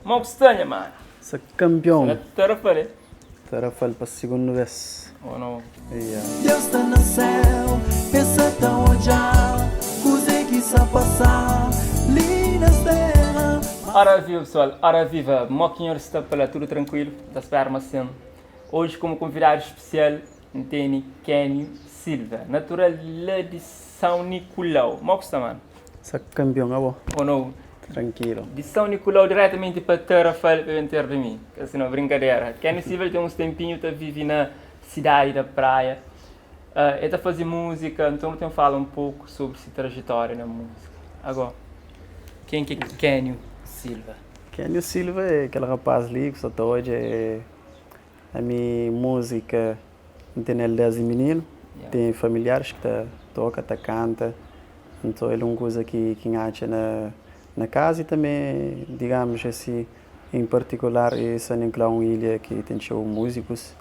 Mo ku sta nha mano? Sa kanpion. Sa na Tarrafal eh? Tarrafal pa sigundu bes. Oh no. Yeah. Deus sta na séu, el sa ta odja kuzê ki sa pasa li na téra. Ora viva pessoal, ora viva, mo ki nhor sta pa la tudu trankuilu? N ta spera ma sin. Oji komu konvidadu spesial N tene Kénio Silva, natural la di São Nicolau. Mo ku sta mano? Sa kanpion abo? Oh no. Tranquilo. Di São Nicolau diretamenti pa Tarrafal pa ben ter di mi. Ka si no, brinkadera. Kénio Silva el ten uns tenpinhu ta vivi na sidadi da Praia. El ta fazi múzika, nton nu ten fala un poku sobri si trajetória na múzika. Agó, ken ki é Kénio Silva? Kénio Silva é kel rapaz li ku sa ta odja é Ami múzika N tene el desdi mininu, ten familiaris ki ta toka, ta kanta, nton el un kuza ki ki N atxa na na kaza i tanbe digamus asi en partikular e San Nicolau un ilha ki ten txeu múzikus,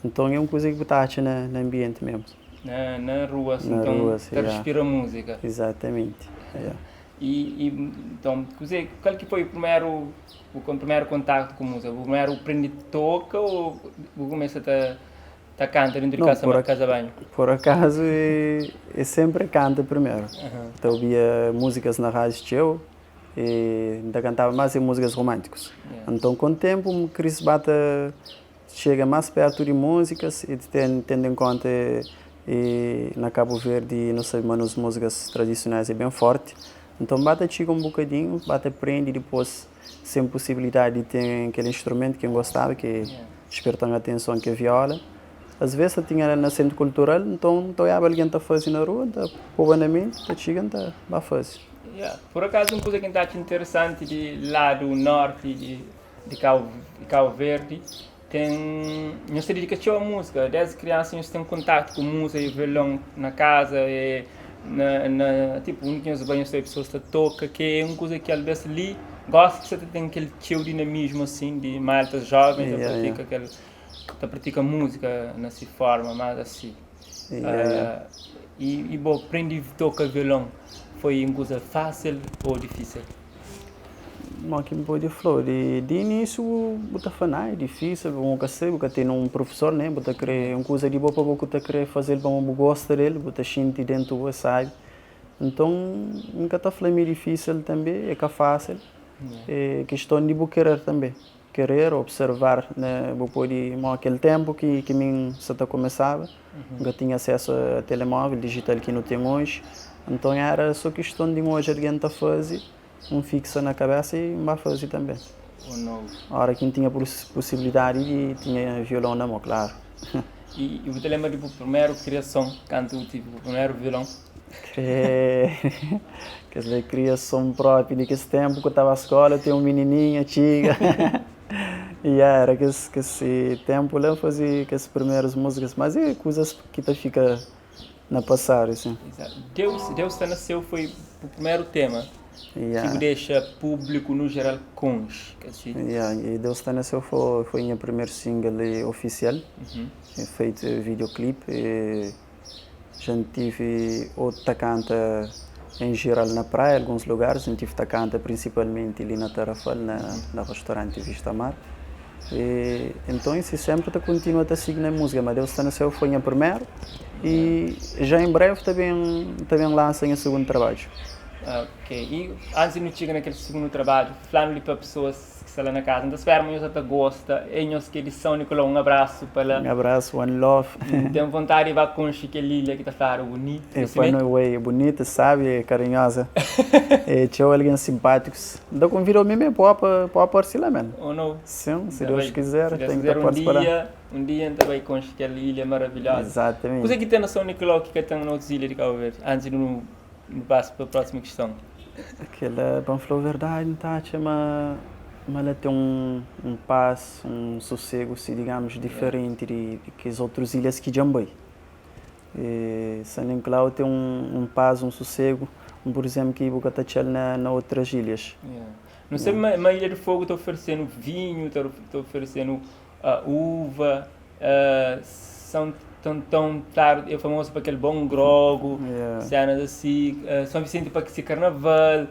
nton é un kuza ki bu ta atxa na na anbienti mesmu. Na na rua Na nton rua, ta respira múzika. Izatamenti, ya. I i nton kuze kal ki foi primeru Bu primeru kontatu ku múzika? Bu primeru prende toka ô bu kumesa ta ta kanta dentru di kasa kaza banhu? Por akazu é senpri kanta primeru. Ta obia múzikas na rádiu txeu e N ta kantaba más é múzikas romántikus. Nton ku ténpu N kris ba ta Txega más pertu di múzikas i tendu en konta e na Kabu Verdi nu sabe ma nos múzikas tradisionais é ben forti, nton ba ta txiga un bokadinhu, ba ta prende dipôs sen pusibilidadi di ten kel instrumentu ki N gostaba ki disperta-m atenson ki é viola. As ves ta tinha na sentru kultural, nton N ta oiaba algen ta faze na rua, N ta poba na menti, ta txiga N ta ba faze. Pur akazu un kuza ki N ta atxa interesanti di ladu norti di di Cabo Verde ten nhos ta dedika txeu a múzika desdi kriansa nhos ten kontatu ku múzika e violon na kaza e na na tipu undi ki nhos bai nhos ta obi pesoas ta toka ke é un kuza ki albes li gosi ki sa ta ten kel txeu dinamismu asin di maltas jovens ta pratika kel ta pratika múzika na si forma mas asi i bo prende toka violon foi un kuza fásil ô difísil? Mo ki N pode fla-u, di di inísiu bu ta fla, na é difísil, bu ka sabe, bu ka tene un prufesor ne, bu ta kre un kuza di bo pa bo ku ta kre faze-l pamodi bu gosta del, bu ta xinti dentu bo é sabi. Nton, N ka ta fla ma é difísil tanbe, é ka fásil, é kiston di bu kerer tanbe, kerer, observar, ne, bu pode, mo kel tenpu ki ki mi N sa ta kumesaba, N ka tinha asesu a telemóvel dijital ki nu ten oji, nton éra sô kiston di N odja algen ta faze, N fiksa na kabésa i N ba faze tanbê. Óra ki N tinha pusibilidadi di tinha violon na mô, klaru. I bu ta lenbra di bu primeru kriason, kantu bu tive bu primeru violon? Krê! Kes la é kriason própi di kes ténpu ku ta ba skóla, ten un minininha txiga. Ya, éra kes kes ténpu la N faze kes primerus múzikas, mas é kuzas ki ta fika na pasadu, sin. Deus, Deus sta na séu foi bu primeru tema ki bu dexa públiku nu jeral konxe, ka si? Ya, e Deus sta na séu foi foi nha primeru single ofisial, feito videoclip, e Já N tive otu ta kanta en jeral na praia, alguns lugaris, N tive ta kanta prinsipalmenti li na Tarrafal, na na restauranti Vista Mar. E enton si senpri ta kontinua ta sigi na múzika, ma Deus sta na séu foi nha primeru e já en brevi ta ben ta ben lansa nha segundu trabadju. Ok, i antis di nu txiga na kel segundu trabadju, fla-nu li pa pesoas ki sta la na kaza. N ta spera ma nhos ta gosta. Ei nhos ki é di São Nicolau, un abrasu pa la. Un abrasu, one love. N ten vontadi di ba konxe kel ilha ki ta fladu bunitu. É pa é bunitu, sabi, é karinhoza. É txeu algen simpátikus. N ta konvida-u mi mê pa pa aparse la men. Ou nau? Sin, si Deus kizer, ten ki ta parse pa la. Un dia N ta bai konxe kel ilha maravilhoza. Exatamente. Kuzê ki ten na São Nicolau ki ka ten na otus ilha di Kabu Verdi? Antis di nu Nu pasa pa próxima kiston. Kela, pa N fla-u verdadi, N ta atxa ma ma la ten un un pas, un sosegu si digamus diferenti di kes otrus ilhas ki dja N bai. E San Nicolau ten un un pas, un sosegu, pur izénplu ki bu ka ta atxa-l na na otras ilhas. Nu sabe ma ma Ilha di Fogu ta oferese-nu vinhu, ta ta oferese-nu uva, São Tantão, klaru, é famozu pa kel bom grogu, senas asi, São Vicente pa se karnaval.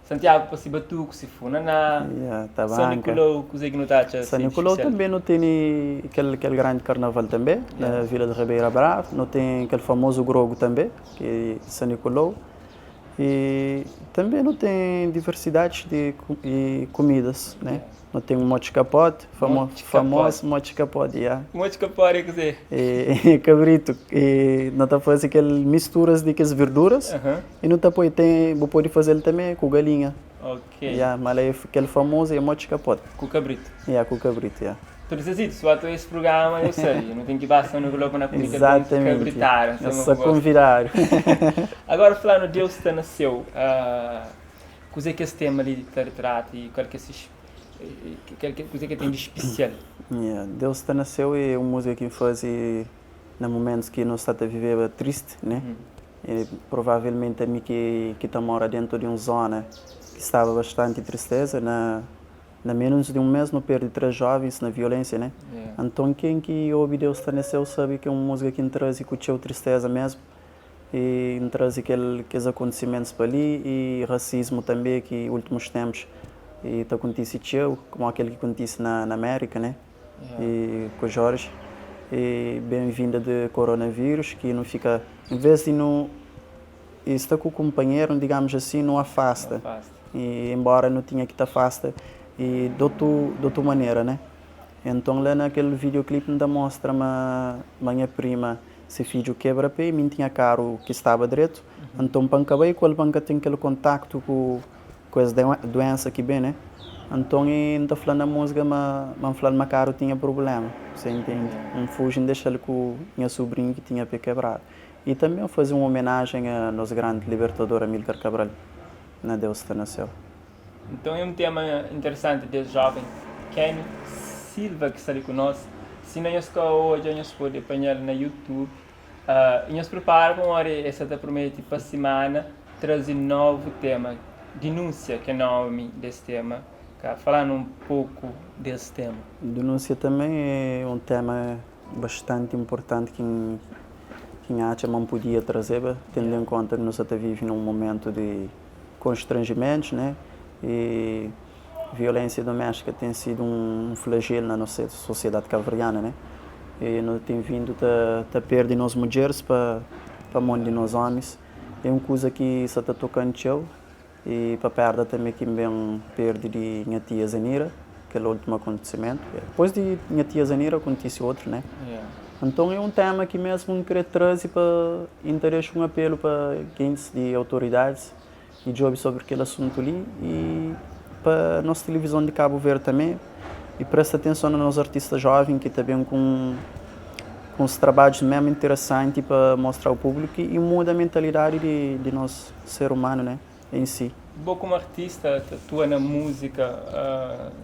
Santiago pa si batuku, si funaná. Yeah, San tabanka. Nicolau, kuzê ki nu ta atxa San si di Nicolau spesial? tanbê nu tene kel kel grandi karnaval tanbê na Yeah. Vila de Ribeira Brava. Nu ten kel famozu grogu tanbê ki é San Nicolau. E tanbê nu ten diversidadis di di kumidas, né? Yeah. Nu ten motxi kapoti, famo Motxi kapoti. famozu motxi kapoti, yeah. Motxi kapoti é kuzê? É kabritu e nu ta faze kel misturas di kes verduras Aham. e nu ta poi tem bu pode faze-l tanbe ku galinha. Ok. Ya, ma la é kel famozu é motxi kapoti. Ku kabritu. Ya, ku kabritu, ya. Tur Zezito, si bu ata es prugrama eu sabe, nu ten ki ba São Nicolau pa na kume kel bom Exatamente. kabritada, Eu sima sou bu gosta. konvidadu. Agora flanu Deus ta na seu, kuzê ki es tema li ta ritrata i kal ki é se Kel ki kuzê ki ten di spesial? Yeah, Deus ta na seu é un múzika ki N faze na mumentus ki nu sta ta viveba tristi, né? E provavelmenti ami ki ki ta mora dentu di un zona ki staba bastanti tristeza, na na menus di un mês nu perde 3 jovens na violensia, né? Anton ken ki obi Deus ta na seu sabe ki é un múzika ki N traze ku txeu tristeza mesmu e N traze kel kes akontisimentus pa li e rasismu tanbe ki ultimus tenpus e ta kontise txeu komo kel ki kontise na na Amérika né e ku Jorge e ben vinda de koronavírus ki nu fika en ves di nu e sta ku kunpanheru digamos asin nu afasta e enbora nu tinha ki ta afasta e di otu di otu manera né enton la na kel videoclip N ta mostra ma ma nha prima Se fidju kebra pe, mi N tinha karu ki staba dretu, anton pa N ka bai ku el pa N ka ten kel kontaktu ku ku es duensa ki ben, ne? Anton e N ta fla na musga ma ma N fla-l ma karu tinha prubléma, você entende? N fuji N dexa-l ku nha subrinhu ki tinha pe kebradu. I tanbe N faze un omenajen a nos grandi libertador Amílcar Cabral, na Deus sta na séu. Nton é un tema interesanti des joven Kenny Silva ki sta li ku nos. Si na nhos ka odja nhos pode panhal na YouTube. I nhos pripara pamodi el sta ta promete pa simana traze novu tema, Dinúnsia ki é nomi des tema. Ka fala-nu un poku des tema. Dinúnsia tanbê é un tema bastanti inportanti ki N atxa ma N podia trazeba, tendu en konta ki nu sta ta vive na un momentu di Constrangimentos, né? E violência doméstica tem sido um flagelo na nossa sociedade cabo-verdiana, né? E no tem vindo ta ta perde nos mudjeres pa pa mon di nos homis. É um kuza ki sa ta tocan txeu e pa perda tambe ki N ben perde di nha tia Zanira, kel ultimo acontecimento. Depois di nha tia Zanira acontece outro, né? Nton é um tema ki mesmo N kre traze pa i N ta dexa um apelo pa gentis di autoridadis i djobe sobri kel asuntu li i pa nos tilivizon di Kabu Verdi tanbe i presta atenson na nos artista joven ki ta ben ku uns trabadjus mesmu interesanti pa mostra ao publiku i muda mentalidadi di nos ser umanu ne em si. Bo komu artista ta atua na múzika,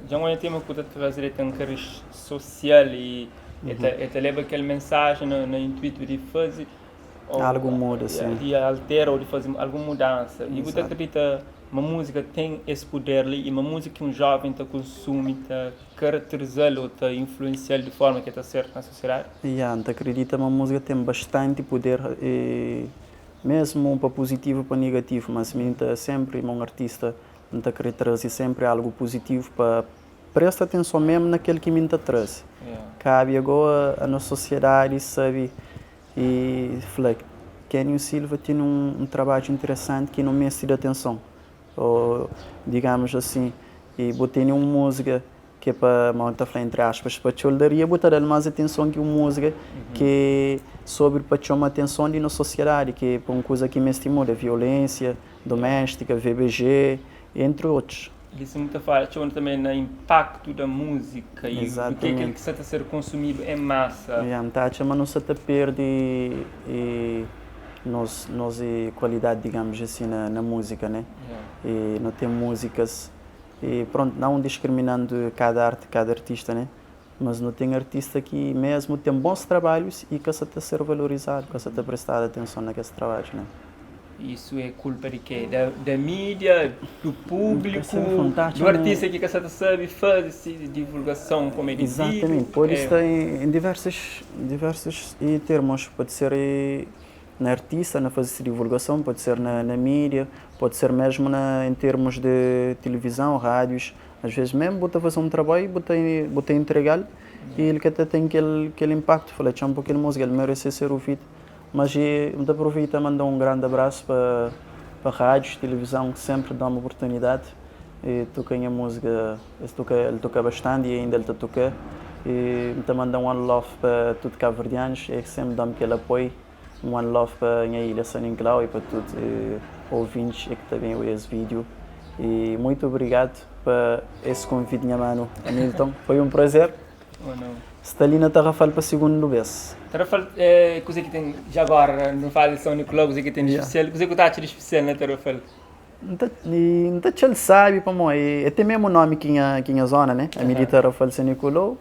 dja N odja tema ku ta traze li ten karis sosial i E ta leba kel mensajen na intuitu di faze Algu muda, sim. Di altera ou di faze algun mudansa. I bu ta akredita ma múzika ten es puder li i ma múzika ki un jóven ta konsumi ta karaterizal ou ta influensial di forma ki el ta ser na sosiedadi? Ya, N ta akredita ma múzika ten bastanti puder i mesmu pa puzitivu pa negativu, mas mi N ta senpri ma un artista N ta kre traze senpri algu puzitivu pa Presta atenson mesmu na kel ki mi N ta traze. Kabi ago a nos sosiedadi sabe i fla, Kênio Silva tene un trabadju interesanti ki nu meste da atenson. O, digamus asin, i bu tene un múzika ki é pa, ma N ta fla entri aspas, pa txoldaria, bu ta da-l más atenson ki un múzika ki é sobri pa txoma atenson di nos sosiedadi, ki é pa un kuza ki meste muda, violénsia doméstika, VBG, entri otus. Li nu ta fala txeu tanbe na inpaktu da múzika i du ke kel ki sa ta ser konsumidu en masa. Ya, N ta atxa ma nu sa ta perde nos nos kualidadi, digamus asin, na múzika, ne? E nu ten múzikas, e prontu, nau diskriminandu kada arti, kada artista, ne? Mas nu ten artista ki mesmu ten bons trabalhus i ka sa ta ser valorizadu, ka sa ta prestadu atenson na kes trabadju, ne? Isu é kulpa di ke? Da mídia, du públiku, du artista ki ka sa ta sabe faze si divulgason komu é devidu? Exatamente, pode sta em diversos, diversos termos, pode ser. na artista na faze se divulgason, pode ser na na mídia, pode ser mesmu na em termos de tilivizon, rádios, às vezes mesmu bu ta faze un trabalhu bu ta bu ta entregal e el ka ta ten kel kel impaktu, fala txon pa kel múzika el merese ser uvidu. Mas e N ta aproveita manda un grandi abrasu pa pa rádios, tilivizon ki senpri da-m oportunidadi e toka nha múzika, es toka el toka bastanti e inda el ta toka e N ta manda un one love pa tudu kabuverdianus e ki senpri da-m kel apoi, un one love pa nha ilha San Nicolau e pa tudu ouvintis e ki ta ben obi es vídiu e muitu obrigadu pa es konviti nha manu Anilton, foi un prazer. Sta li na Tarrafal pa sigundu bes. Tarrafal é kuze ki ten já agora nu fala di São Nicolau kuze ki ten di spesial kuze ku ta atxa di spesial na Tarrafal? N ta atxa-l sabi pamodi é ten mesmu nomi ki nha ki nha zona né ami di Tarrafal São Nicolau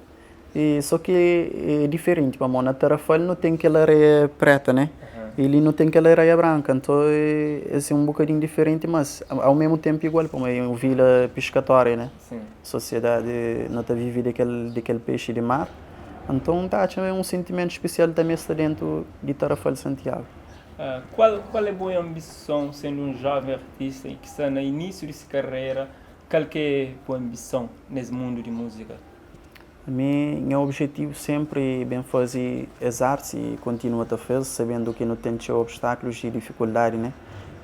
e so ki é diferenti pamodi na Tarrafal nu ten kel areia preta né e li nu ten kel areia branka nton é un bokadinhu diferenti mas au mesmu tenpu igual pamodi é un vila piskatória né. Sosiedadi no ta vive di kel di kel pexi di mar, anton N ta atxa ma é un sentimentu spesial tanbe sta dentu di Tarrafal Santiagu. Kual kual é bo anbison sendu un joven artista i ki sta na inisiu di si karera, kal ki é bo anbison nes mundu di musika? Ami nha objetivu senpri é ben faze es artis i kontinua ta faz, sabendu ki nu ten txeu obstaklus i difikuldadi ne,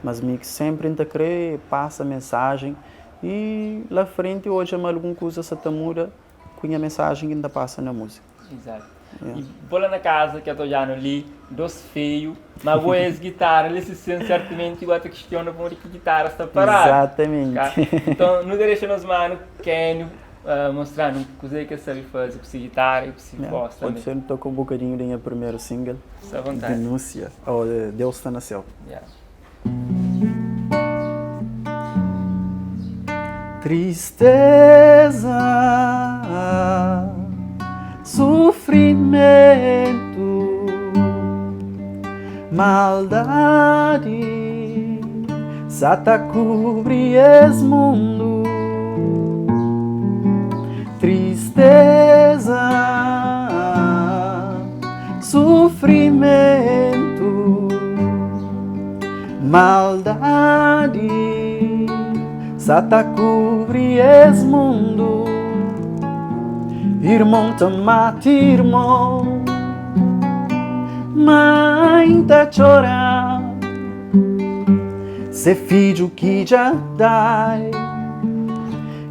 mas mi senpri N ta kre pasa mensajen I la frenti odja ma algun kuza sa ta muda ku nha mensajen ki N ta pasa na múzika. Izatu. I bo la na kaza ki ta odja-nu li, dos feiu, ma bo es gitara li si sen sertamenti bo ta kistiona pamodi ki gitara sta paradu. Izatamenti. Nton nu ta dexa nos manu Kenio mostra-nu kuzê ki el sabe faze ku si gitara i ku si voz tanbe. Pode ser nu toka un bokadinhu di nha primeru single, Sta avontadi. Denúsia, ô Deus sta na séu. Tristeza, sufrimentu, maldadi sa ta kubri es mundu. Tristeza, Sufrimentu, maldadi sa ta kubri es mundu. Irmon ta mata irmon, mãe ta txora se fidju ki dja dai,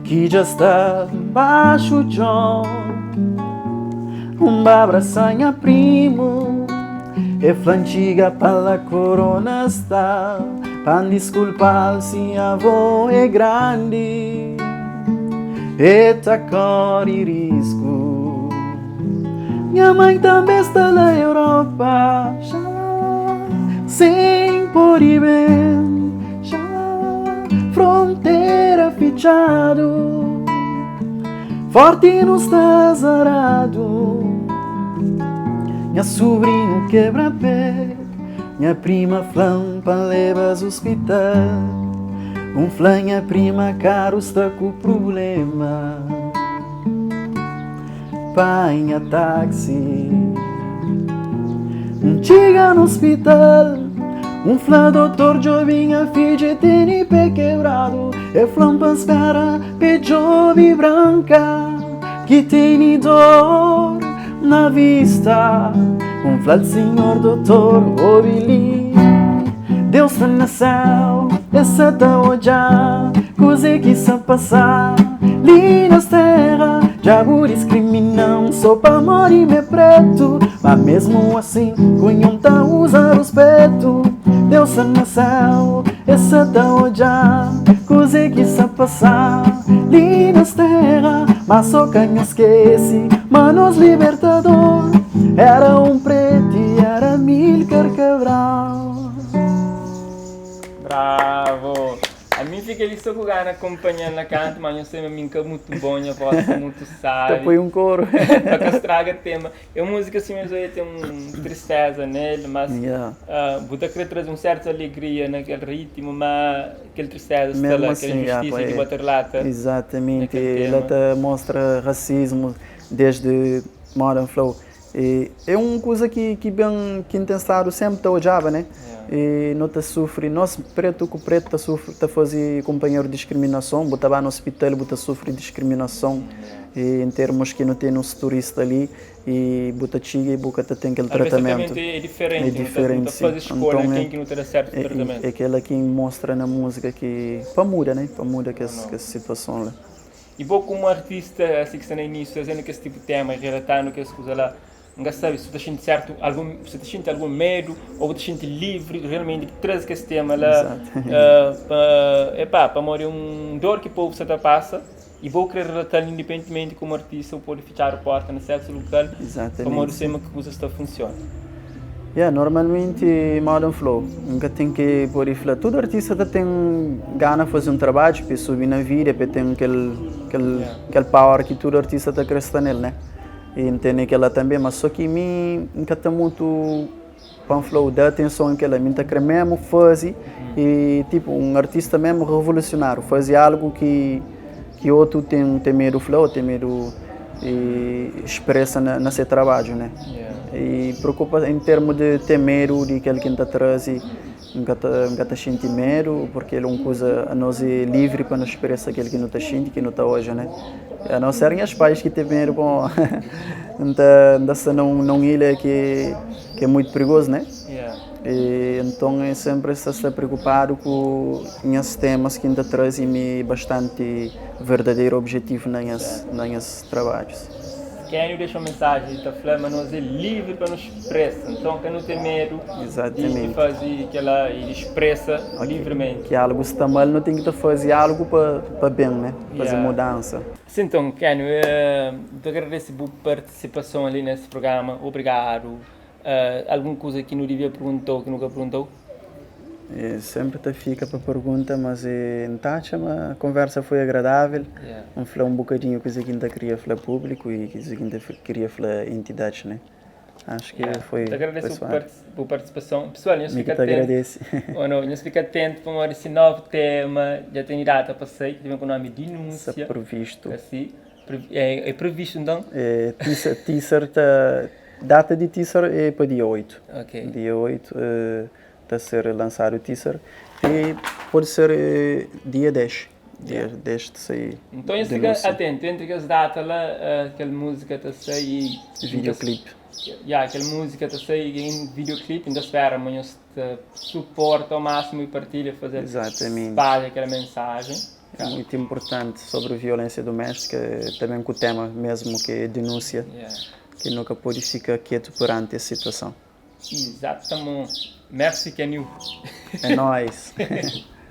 Ki dja sta baxu txon. Un ba abrasa nha primu E fla-m txiga pa la korona sta Pa N diskulpa-l si avó é grandi E ta kóre risku Nha mãe tanbe sta la Europa Sen pode ben Frontera fitxadu Forti nu sta zaradu Nha subrinhu kebra pé Nha prima fla-m pa N leba-s ospital N fla nha prima karu sta ku prubléma Panha taxi N txiga na ospital N fla dotor djobe nha fidja e tene pé kebradu E fla-m pa N spera p'e djobe Branka Ki tene dor na vista N fla-l sinhor dotor obi li Deus sta na séu E sa ta odja kuzê ki sa pasa li nos téra. Dja bu diskrimina-m so pamodi mi é pretu, ma mesmu asin ku nhu N ta uza ruspetu. Deus sta na séu, E sa ta odja kuzê ki sa pasa li nos téra. Ma so ka nhu skese ma nos libertador éra un pretu i éra Amílcar Cabral. Bravo! Ami fika li so ku gana konpanha-l na kantu, ma nho sai ma mi N ka mutu bon, nha vos ka mutu Ta sabi. poi un koru. Pa ka straga tema. É un múzika si mesmu el ten un tristeza nel, mas Yeah. bu ta kre traze un sertu alegria na kel ritmu, ma kel tristeza sta Mesmu la, kel asin, yeah, injustisa pa ki é. bu ta relata na Exatamente. kel Ela tema. ta mostra rasismu desde, moda N fla-u. E é un kuza ki ki ben ki N ten stadu sénpri ta odjaba, né? E no ta sufri, nos pretu ku pretu ta sufri, ta faze kunpanheru diskriminason. Bu ta ba na ospital, bu ta sufri diskriminason e en termus ki no ten nos turista li e bu ta txiga e bu ka ta ten kel Alvês tratamentu. tratamento é É diferenti, nu ta, nu ta diferenti, si. faze eskolha Nton ken é ki nu ta da sertu é tratamento. é kel-la ki N mostra na múzika ki pa muda, né? Pa muda Ou kes não? kes situason la. E bo komu artista asi ki sta na inísiu trazendo kes tipu tema e relatando kes kuza la, N ka sabe si bu ta xinti sertu algun, si bu ta xinti algun medu ou bu ta xinti livri realmenti di traze kes tema la Exato. pa epá, pamodi é un dor ki povu sa ta pasa e bo kre relatal independentimenti komu artista bu pode fitxadu porta na sertus lukal pamodi Exatamente. sema ki kuzas ta funsiona. Yeah, normalmenti moda N fla-u, N ka ten ki pode fla, tudu artista ta ten gana faze un trabadju pa e subi na vida, pa e ten kel kel kel power ki tudu artista ta kre sta nel, né? E N tene kel-la tanbe, ma so ki mi N ka ta mutu pa N fla-u da atenson kel-la, mi N ta kre memu faze e tipu un artista memu revolusionáriu, faze algu ki ki otu ten ten medu fla ô ten medu expresa na se trabadju, né? E preokupa en termu di ten medu di kel ki N ta traze, N ka ta N ka ta xinti medu purki el é un kuza, anos é livri pa nu expresa kel ki nu ta xinti, ki nu ta odja, né? A não ser nhas pais ki ten medu pamo N ta N ta sta na un ilha ki ki é muitu perigozu, né? E nton N sénpri sta sta preokupadu ku nhas temas ki N ta traze mi é bastanti verdaderu objetivu na nhas na nhas trabadjus. Kenny dexa un mensaji ta fla ma nos é livri pa nu spresa, nton ka nu ten medu di faze kela i di spresa livrimenti. Ki algu sta mal nu ten ki ta faze algu pa pa ben, né? Faze mudansa. Sim, nton Kenny, N ta agradese bu partisipason li nes programa. Obrigadu. Algun kuza ki nu devia pergunta-u ki nu ka pergunta-u? Senpri ta fika pa pergunta, mas N ta atxa ma konversa foi agradável. N fla un bokadinhu kuze ki N ta kria fla públiku i kuze ki N ta kria fla entidadis, ne? Acho ki foi N ta agradese suavi. Bu partisipason. Pesoal, nhos Mi ki fika ta atentu. agradese. Ô no, nhos fika atentu pamodi si novu tema dja tene data pa sai, ki ta ben ku nomi Sta Dinúnsia. previstu. Asi, é previstu nton? É, teaser ta Data di teaser é pa dia 8. Ok. Dia 8 ta ser lansadu teaser e pode ser dia 10. Dia 10 ta sai Nton nhos fika denúnsia. atentu, entri kes data la kel múzika ta sai i Videoclip. Ya, kel múzika ta sai em videoclip, N ta spera ma nhos ta suporta ao máximo i partilha, fazer Exatamente. spalha kel mensajen. É muito importante sobre violência doméstica, também ku tema mesmo que é denúnsia. Ki nu ka pode fika ketu peranti es situason. Exatamente. Merci, Kenio. É nóis.